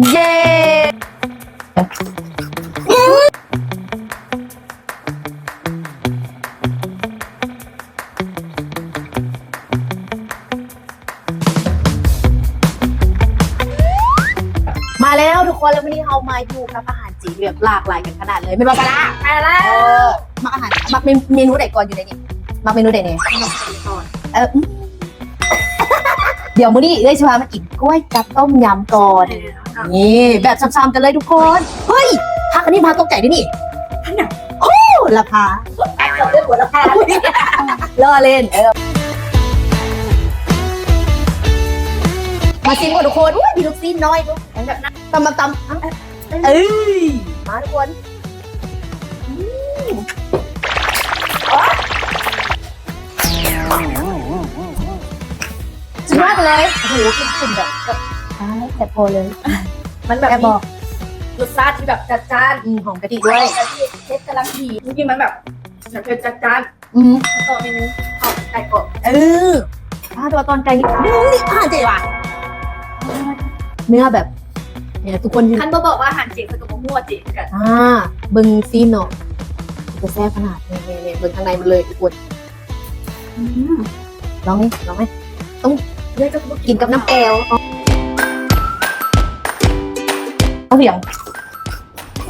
ເຢ້ ມາແລ້ວທຸກຄົນ ແລ້ວມື້ນີ້ເຮົາມາຢູ່ກັບອາຫານຈີນແບບຫຼາກຫຼາຍກັນຂະໜາດເລີຍ ແມ່ນບໍ່ຊາລາ? ແມ່ນແລ້ວ ເອີ ມັກອາຫານ ມັກເມ ເມນູໃດກ່ອນຢູ່ໃນນີ້? ມັກເມນູໃດແດ່? ເອີ ອືມ ດຽວມື້ນີ້ເອື້ອຍຊິພາມາກິນກ້ວຍກັບຕົ້ມຍຳກ່ອນ. ນີ້ ແບບຊ້ຳໆກັນເລີຍທຸກຄົນ. ເຮີ້ຍ ຜັກອັນນີ້ມາຕົກໃຈເດ້ນີ້. ໂອ້ ລະພາ ເລື່ອງຫົວລະພາ ລໍ້ເລ່ນ. ເອີ ມາຊິມກ່ອນທຸກຄົນ. ອຸ້ຍ ມີລູກຊີ້ນນ້ອຍດ້ວຍ ຕຳ ຕຳ ຕຳ. ເອີຍ ມາທຸກຄົນ. ອືມ ສຸດຍອດໄປເລີຍ. ໂອ້ໂຫ ກິ່ນແບບ ຕາຍ ແຊບພໍເລີຍ. ມັນແບບ ແຊບບໍ່? ມີລົດຊາດທີ່ແບບຈັດຈ້ານ. ອືມ ຫອມກະທິດ້ວຍ. ກະທິ ເຜັດກຳລັງດີ. ຈິງໆ ມັນແບບ ແບບເຜັດຈັດຈ້ານ. ອືມ ຕໍ່ເມນູ ເອົາໄກ່ກອບ. ເອີ ອ່າ ແຕ່ວ່າຕອນໄກ່ນີ້ ອືມ ອາຫານເຈຫວາ? ເນື້ອແບບ ນີ້ແຫຼະທຸກຄົນ. ຄັນບໍ່ບອກວ່າອາຫານເຈ ຂ້ອຍກໍບໍ່ຮູ້ວ່າເຈຄືກັນ. ອ່າ ເບິ່ງຊີ້ນເນາະ ຈະແຊບຂະໜາດ ນີ້ໆໆ ເບິ່ງຂ້າງໃນມັນເລີຍທຸກຄົນ. ອືມ ລອງນີ້ ລອງນີ້ ຕ້ອງກິນກັບນ້ຳແຈ່ວ. ເອົາຫຽງ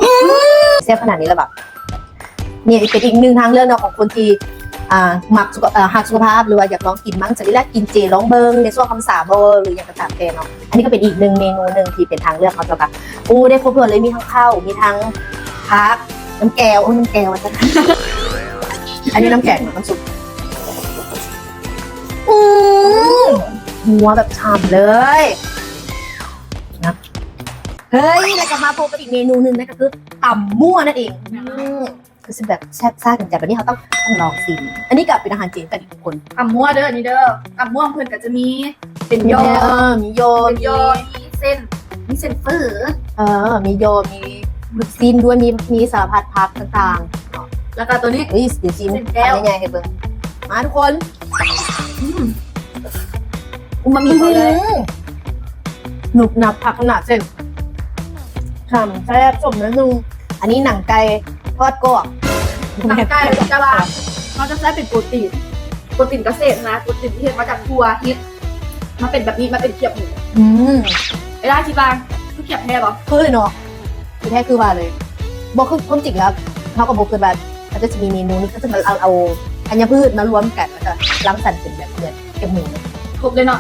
ອືມ ແຊບຂະໜາດນີ້ລະບາດ. ນີ້ເປັນອີກໜຶ່ງທາງເລືອກເນາະ ຂອງຄົນທີ່ ອ່າ ມັກສຸຂະ ເອີ ຮັກສຸຂະພາບ ຫຼືວ່າຢາກລອງກິນມັງສະວິລັດ ກິນເຈລອງເບິ່ງໃນຊ່ວງພັນສາບໍ ຫຼືຫຍັງກໍຕາມແຕ່ເນາະ. ອັນນີ້ກໍເປັນອີກໜຶ່ງເມນູໜຶ່ງທີ່ເປັນທາງເລືອກເນາະ. ແລ້ວກໍ ໂອ້ ໄດ້ຄົບຖ້ວນເລີຍ ມີທັງເຂົ້າ ມີທັງຜັກ ນ້ຳແຈ່ວ ໂອ້ ນ້ຳແຈ່ວວ່າຊັ້ນ ອັນນີ້ນ້ຳແກງ ນ້ຳຊຸບ. ອືມ ຫົວແບບຊ່ຳເລີຍນະ. ເຮີ້ຍ ແລ້ວກໍມາພົບກັບອີກເມນູໜຶ່ງ ນັ້ນກໍຄືຕຳມົ້ວນັ້ນເອງ. ອືມ ຄືຊິແບບແຊບຊາດກັນຈ້າ. ບາດນີ້ເຮົາຕ້ອງ ຕ້ອງລອງຊີມ. ອັນນີ້ກໍເປັນອາຫານເຈນກັນອີກທຸກຄົນ. ຕຳມົ້ວເດີ ນີ້ເດີ ຕຳມົ້ວເພິ່ນກໍຈະມີເປັນຍໍ່ ເອີ ມີຍໍ່ ເປັນຍໍ່ ມີ ມີເສັ້ນ ມີເສັ້ນເຝີ ເອີ ມີຍໍ່ ມີລູກຊີ້ນດ້ວຍ ມີ ມີສາລະພັດຜັກຕ່າງໆເນາະ. ແລ້ວກໍໂຕນີ້ ອຸ້ຍ ດຽວຊີມ ເສັ້ນແກ້ວ ຄຳໃຫຍ່ໆໃຫ້ເບິ່ງ. ມາທຸກຄົນ. ອືມ ອູມາມິ ອືມ ເຂົ້າເລີຍ. ໜຸບໜັບຄັກຂະໜາດເສັ້ນ ຫອມແຊບສົມໜ້າໜຶ່ງ. ອັນນີ້ໜັງໄກ່ທອດກອບ. ໜັງໄກ່ ແຕ່ວ່າເຮົາຈະໃຊ້ເປັນໂປຣຕີນ ໂປຣຕີນກະເສດນະ ໂປຣຕີນທີ່ເຮັດມາຈາກຖົ່ວ ເຮັດມາເປັນແບບນີ້ ມາເປັນຂຽບໝູ. ອືມ ເວລາຄິດວ່າຄືຂຽບແທ້ບໍ່? ຄືເນາະ ຄືແທ້ຄືວ່າເລີຍ. ບໍ່ ຄືຄວາມຈິງແລ້ວ ເຮົາກໍບໍ່ຄິດວ່າເຂົາເຈົ້າຊິມີເມນູນີ້ ເຂົາເຈົ້າເອົາ ເອົາທັນຍະພືດມາລວມກັນ ແລ້ວກໍລັງສັນເປັນແບບເໝືອນ ແຄບໝູ ຄົບເລີຍເນາະ.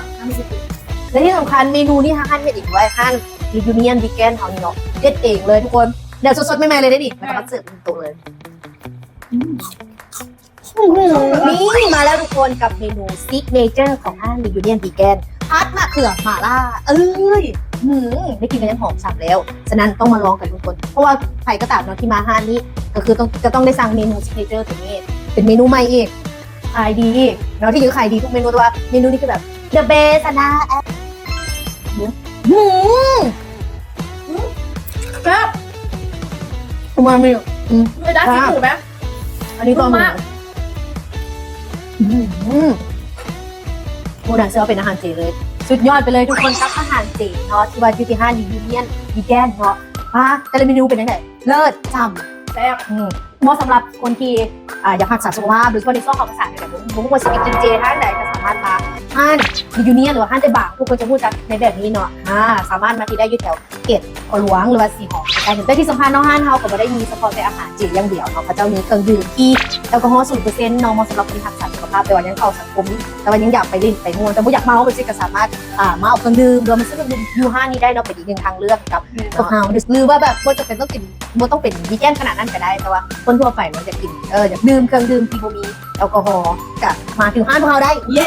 ແລະທີ່ສຳຄັນເມນູນີ້ຮ້ານເຮັດເອງດ້ວຍ ຮ້ານ Reunion Vegan ເຮົານີ້ເນາະ ເຮັດເອງເລີຍທຸກຄົນ ແນວສົດໆໃໝ່ໆເລີຍເດ້ນີ້ ແລ້ວກໍມາເສີບເປັນໂຕະເລີຍ. ອືມ ນີ້ມາແລ້ວທຸກຄົນ ກັບເມນູ Signature ຂອງຮ້ານ Reunion Vegan ຜັດມະເຂືອໝາລ່າ. ເອີຍ ອືມ ໄດ້ກິນກໍຍັງຫອມຊ່ຳແລ້ວ. ສະນັ້ນຕ້ອງມາລອງກັນທຸກຄົນ ເພາະວ່າໃຜກໍຕາມເນາະທີ່ມາຮ້ານນີ້ ກໍຄືຕ້ອງ ຈະຕ້ອງໄດ້ສັ່ງເມນູ Signature ຕົວນີ້ ເປັນເມນູໃໝ່ອີກ. ຂາຍດີເນາະ ທີ່ຈະຂາຍດີທຸກເມນູ ແຕ່ວ່າເມນູນີ້ຄືແບບ the best ອະນະ. ອືມ ແຊບ ອືມ ເປັນໄດ້ຊີຟູດໄໝ? ອັນນີ້ກໍມີ ອືມ ໂອ້ ໜ້າເຊື່ອວ່າເປັນອາຫານເຈເລີຍ. ສຸດຍອດໄປເລີຍທຸກຄົນ ກັບອາຫານເຈເນາະ ທີ່ວ່າຢູ່ທີ່ຮ້ານ Reunion Vegan ເນາະ. ອ່າ ແຕ່ລະເມນູເປັນຈັ່ງໃດ? ເລີດ ຊ່ຳ ແຊບ ອືມ ເໝາະສຳລັບຄົນທີ່ ອ່າ ຢາກຮັກສາສຸຂະພາບ ໂດຍສະເພາະໃນຊ່ວງເຂົ້າພັນສານີ້ ບໍ່ຮູ້ວ່າຊິໄປກິນເຈທາງໃດ ກໍສາມາດມາຮ້ານ Reunion ຫຼືວ່າຮ້ານແຕ່ບາງ ທຸກຄົນຈະຮູ້ຈັກໃນແບບນີ້ເນາະ. ອ່າ ສາມາດມາທີ່ໄດ້ຢູ່ແຖວເຂດຂົວຫຼວງ ຫຼືວ່າສີຫອມ ໃກ້ໆ ແຕ່ທີ່ສຳຄັນເນາະ ຮ້ານເຮົາກໍບໍ່ໄດ້ມີສະເພາະແຕ່ອາຫານເຈຢ່າງດຽວເນາະ ເຂົາເຈົ້າມີເຄື່ອງດື່ມທີ່ແອລກໍຮອລສູນເປີເຊັນເນາະ ເໝາະສຳລັບຄົນທີ່ຮັກສາສຸຂະພາບ ແຕ່ວ່າຍັງເຂົ້າສັງຄົມ ແຕ່ວ່າຍັງຢາກໄປຫຼິ້ນໄປມ່ວນ ແຕ່ບໍ່ຢາກເມົາ ຈັ່ງຊີ້ກໍສາມາດ ອ່າ ມາເອົາເຄື່ອງດື່ມ ຫຼືວ່າມາຊື້ເຄື່ອງດື່ມຢູ່ຮ້ານນີ້ໄດ້ເນາະ ເປັນອີກໜຶ່ງທາງເລືອກກັບ ພວກເຮົາ ຫຼືວ່າແບບບໍ່ຈຳເປັນຕ້ອງກິນ ບໍ່ຕ້ອງເປັນ vegan ຂະໜາດນັ້ນກໍໄດ້ ແຕ່ວ່າຄົນທົ່ວໄປເນາະ ຢາກກິນ ເອີ ຢາກດື່ມເຄື່ອງດື່ມທີ່ບໍ່ມີແອລກໍຮອລ ກໍມາເຖິງຮ້ານພວກເຮົາໄດ້. ເຢ້